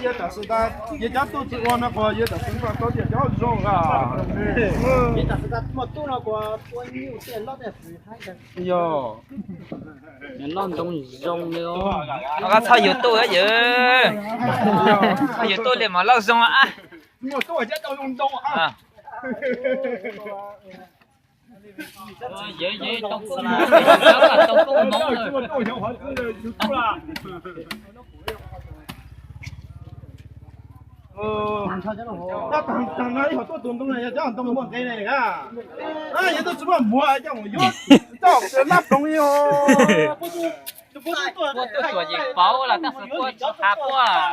Yawg tam sim ntawd yawg cov tub txwv ua no qhov yawg tam sim npaj tau tias cov zoo a. Yog, nws loj ntoo zoo li. Koj txhob yuav tuaj yawg, txhob yuav tuaj li mas loj zoo a. Yawg, yawg tau koob, tau koob hmoov lawm. Tag no ib hom tuaj tus ntoo no yog cov ntoo muaj nqe ne. Yawg tuaj tsis muaj muag coj mus yuav, coj lab ploog li os. Puab tuaj tsuas yim paub los tab sis puab tsis has puab.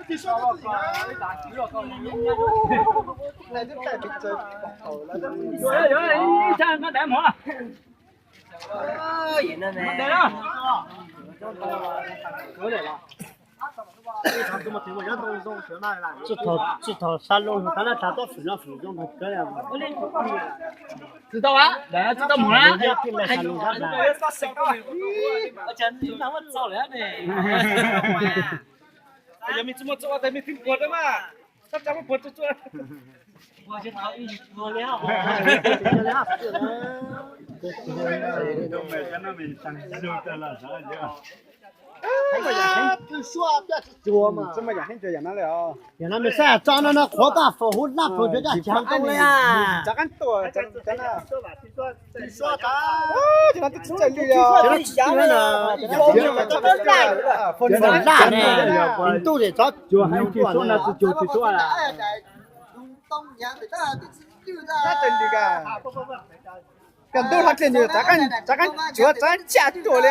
Tsis tau, tsis tau sa loo, tab laj tas tuaj fwm no fwm zoo nkaus kawg. Tsis tau a, tsis tau mus na. Yog me tsis muaj txuj ua tes me thib npuag mas, tab tsa muab puag tsuj tsuaj. Yam no nws saib tso no no qhuav paj faus huv laj faus cov caj tshab li. Faus laj ne, ntuj tes txhob cuag, cuag no tsis cuag. Koj ntuj hlo tiag nws tsav qeej tsuav tsav caj tuaj li.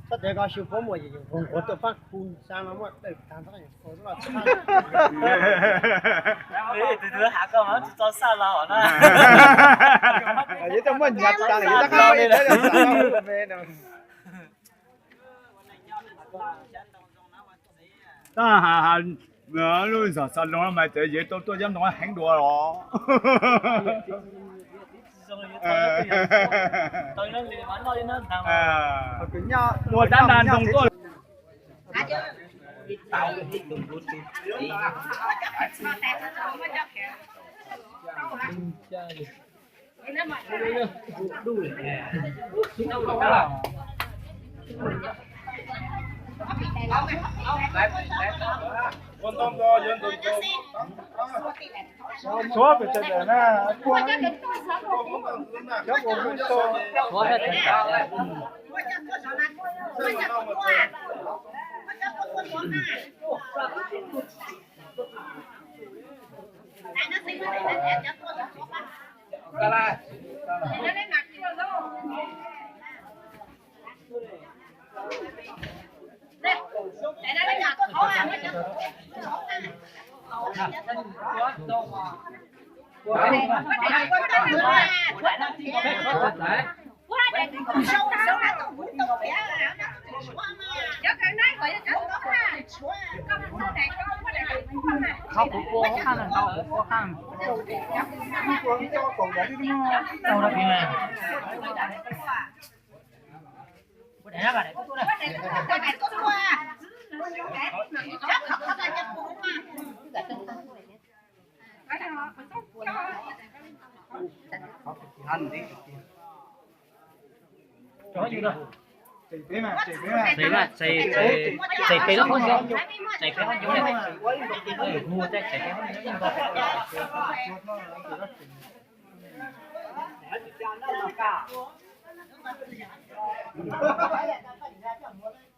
Koj tes koj xyu puab muaj yim yim nqus nquav tuaj pab khu sa no muaj tawm tag nrho. Tus twg has koj mas tsis txo xaj los na. Yog muaj nyav tas yog tab qab me no. Tab has has lub zog xav loo mas ces yev tau tuaj yob ntoo heev dua los. Ua tab nra ntoo tuaj. Ua ntau ntau yuav ntau ntau. Suav pem tawm na, puag cov ua lub xo. Txais peb lub qhov ncauj, txais peb qhov ncauj. Hu txais peb qhov ncauj.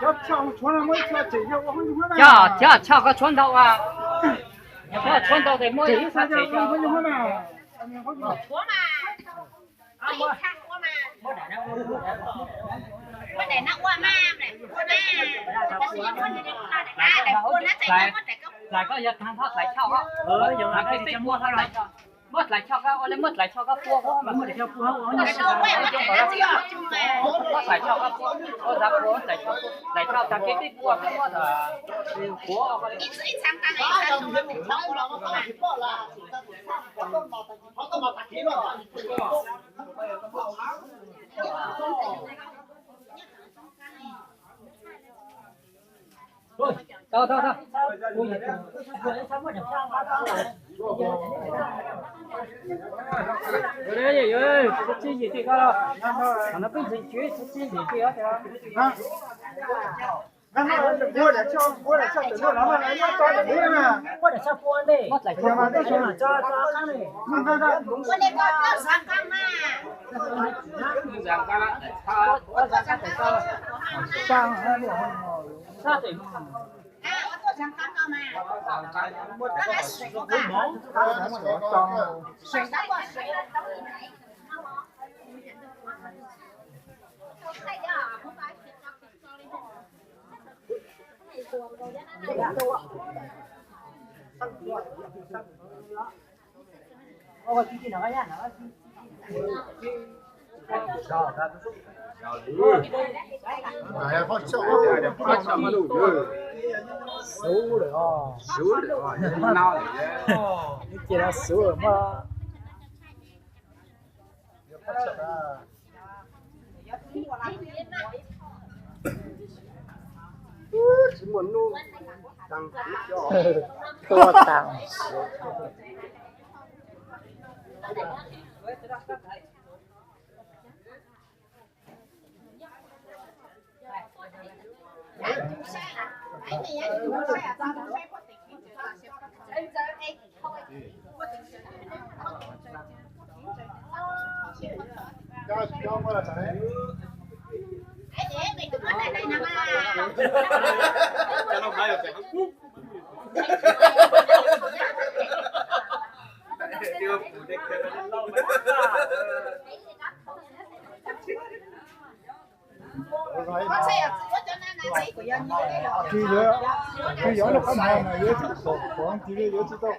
Cov, cov tshuaj koj tshuab ntau a, yog koj tshuab ntau tes muab ib sab tsev coj. Hlais koj yog tag nrho hlais choj koj, muab hlais choj koj, ua li muab hlais choj koj pua, muab hlais choj koj pua, muab hlais choj koj pua, hlais choj tag kis pib pua, muab kuav. Tau, tau, tau. Yuav, yuav, yuav, txhob txib yim tim ko los. Thaum no peb ntseeg tswv txhob txib yim tim ko. Xub lawm os. Ib ce no xub lawm mas. Tsis muaj nub, tuaj tas. Tsis yuav, tsis yuav lub qab hau mas yuav tsis tau, qhov tsis yuav tsis tau.